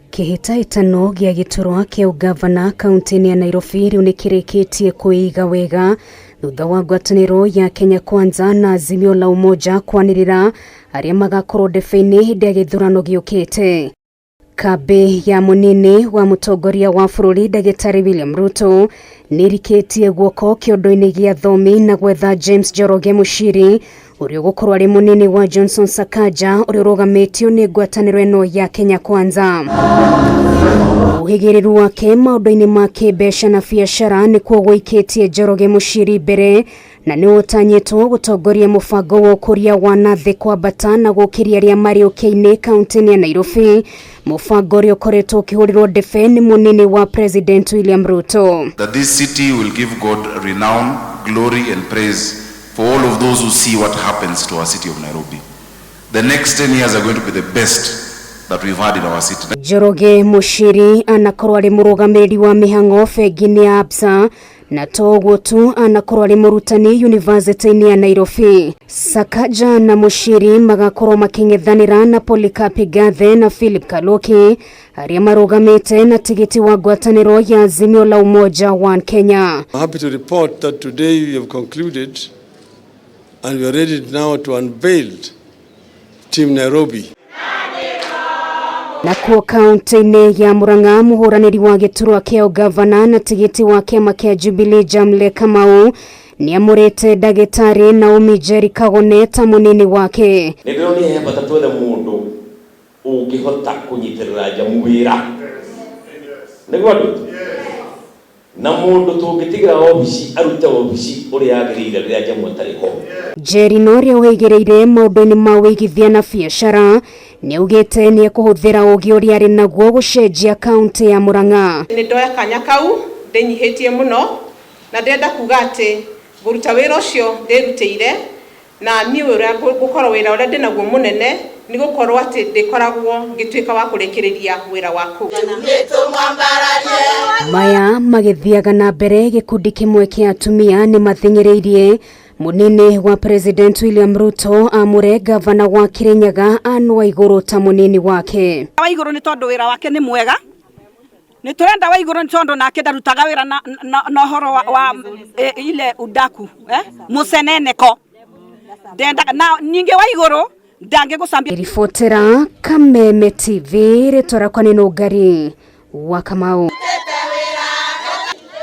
Kĩhĩtahĩtano gĩa gĩturwa kĩa ũgavana kaunti-inĩ ya Nairobi rĩu nĩkĩrĩkĩtie kwĩiga wega thutha wa ngwatanĩro ya Kenya Kwanza na Azimio la Umoja kwanĩrĩra arĩa magakorwo ndebe-inĩ hĩndĩ ya gĩthurano gĩũkĩte. Kambĩ ya mũnini wa mũtongoria wa bũrũri ndagĩtarĩ William Ruto nĩrikĩtie guoko kĩondo-inĩ gĩa thomi na gwetha James Njoroge Muchiri ũrĩa ũgũkorwo arĩ mũnini wa Johnson Sakaja ũrĩa ũrũgamĩtio nĩ ngwatanĩro ĩno ya Kenya Kwanza. Ũhĩgĩrĩru wake maũndũ-inĩ ma kĩmbeca na biacara nĩkuo gũikĩtie Njoroge Muchiri mbere na nĩ ũtanyĩtwo gũtongoria mũbango wa ũkũria wa nathĩ kwambata na gũkĩria arĩa marĩ ũkĩa-inĩ kaunti-inĩ ya Nairobi, mũbango ũrĩa ũkoretwo ũkĩhũrĩrwo ndebe nĩ mũnini wa President William Ruto. That this city will give God renown, glory and praise for all of those who see what happens to our city of Nairobi. The next 10 years are going to be the best that we've had in our city. Njoroge Muchiri anakorwo arĩ mũrũgamĩrĩri wa mĩhang'o bengi-inĩ ya Absa na to ũguo tu anakorwo arĩ mũrutani yunivasĩtĩ-inĩ ya Nairobi. Sakaja na Muchiri magakorwo makĩng'ethanĩra na Polycarp Igathe na Philip Kaloki arĩa marũgamĩte na tigiti wa ngwatanĩro ya Azimio la Umoja One Kenya. I'm happy to report that today we have concluded and we are ready now to unveil Team Nairobi. Nakuo kaunti-inĩ ya Murang'a mũhũranĩri wa gĩturwa kĩa ũgavana na tigiti wa kĩama kĩa Jubilee Jamle Kamau nĩamũrĩte ndagĩtarĩ Naomi Njeri Kagone ta mũnini wake. Nĩ ndĩronire he bata twethe mũndũ ũngĩhota kũnyitĩrĩra Njamu wĩra nĩguo andũ na mũndũ tũngĩtigĩra obici arute obici ũrĩa yagĩrĩire rĩrĩa Njamu atarĩ ho. Njeri na ũrĩa ũhĩgĩrĩire maũndũ-inĩ ma ũigithia na biacara nĩaugĩte nĩekũhũthĩra ũgĩ ũrĩa arĩ naguo gũcenjia kaunti ya Murang'a. Nĩ ndoya kanya kau ndĩnyihĩtie mũno na ndĩrenda kuga atĩ ngũruta wĩra ũcio ndĩrutĩire na niĩ ũrĩa ngũkorwo wĩra ũrĩa ndĩnaguo mũnene nĩ gũkorwo atĩ ndĩkoragwo ngĩtuĩka wa kũrĩkĩrĩria wĩra waku. Maya magĩthiaga na mbere gĩkundi kĩmwe kĩa atumia nĩ mathing'ĩrĩirie mũnini wa President William Ruto amũre gavana wa Kirinyaga Anne Waigũrũ ta mũnini wake. Waigũrũ nĩ tondũ wĩra wake nĩ mwega, nĩ tũrenda Waigũrũ nĩ tondũ nake ndarutaga wĩra na ũhoro wa ile udaku mũceneneko ndendaga na ningĩ Waigũrũ ndangĩgũcambia. Ribotera Kameme TV, rĩtwa rĩakwa nĩ Nũngari wa Kamau.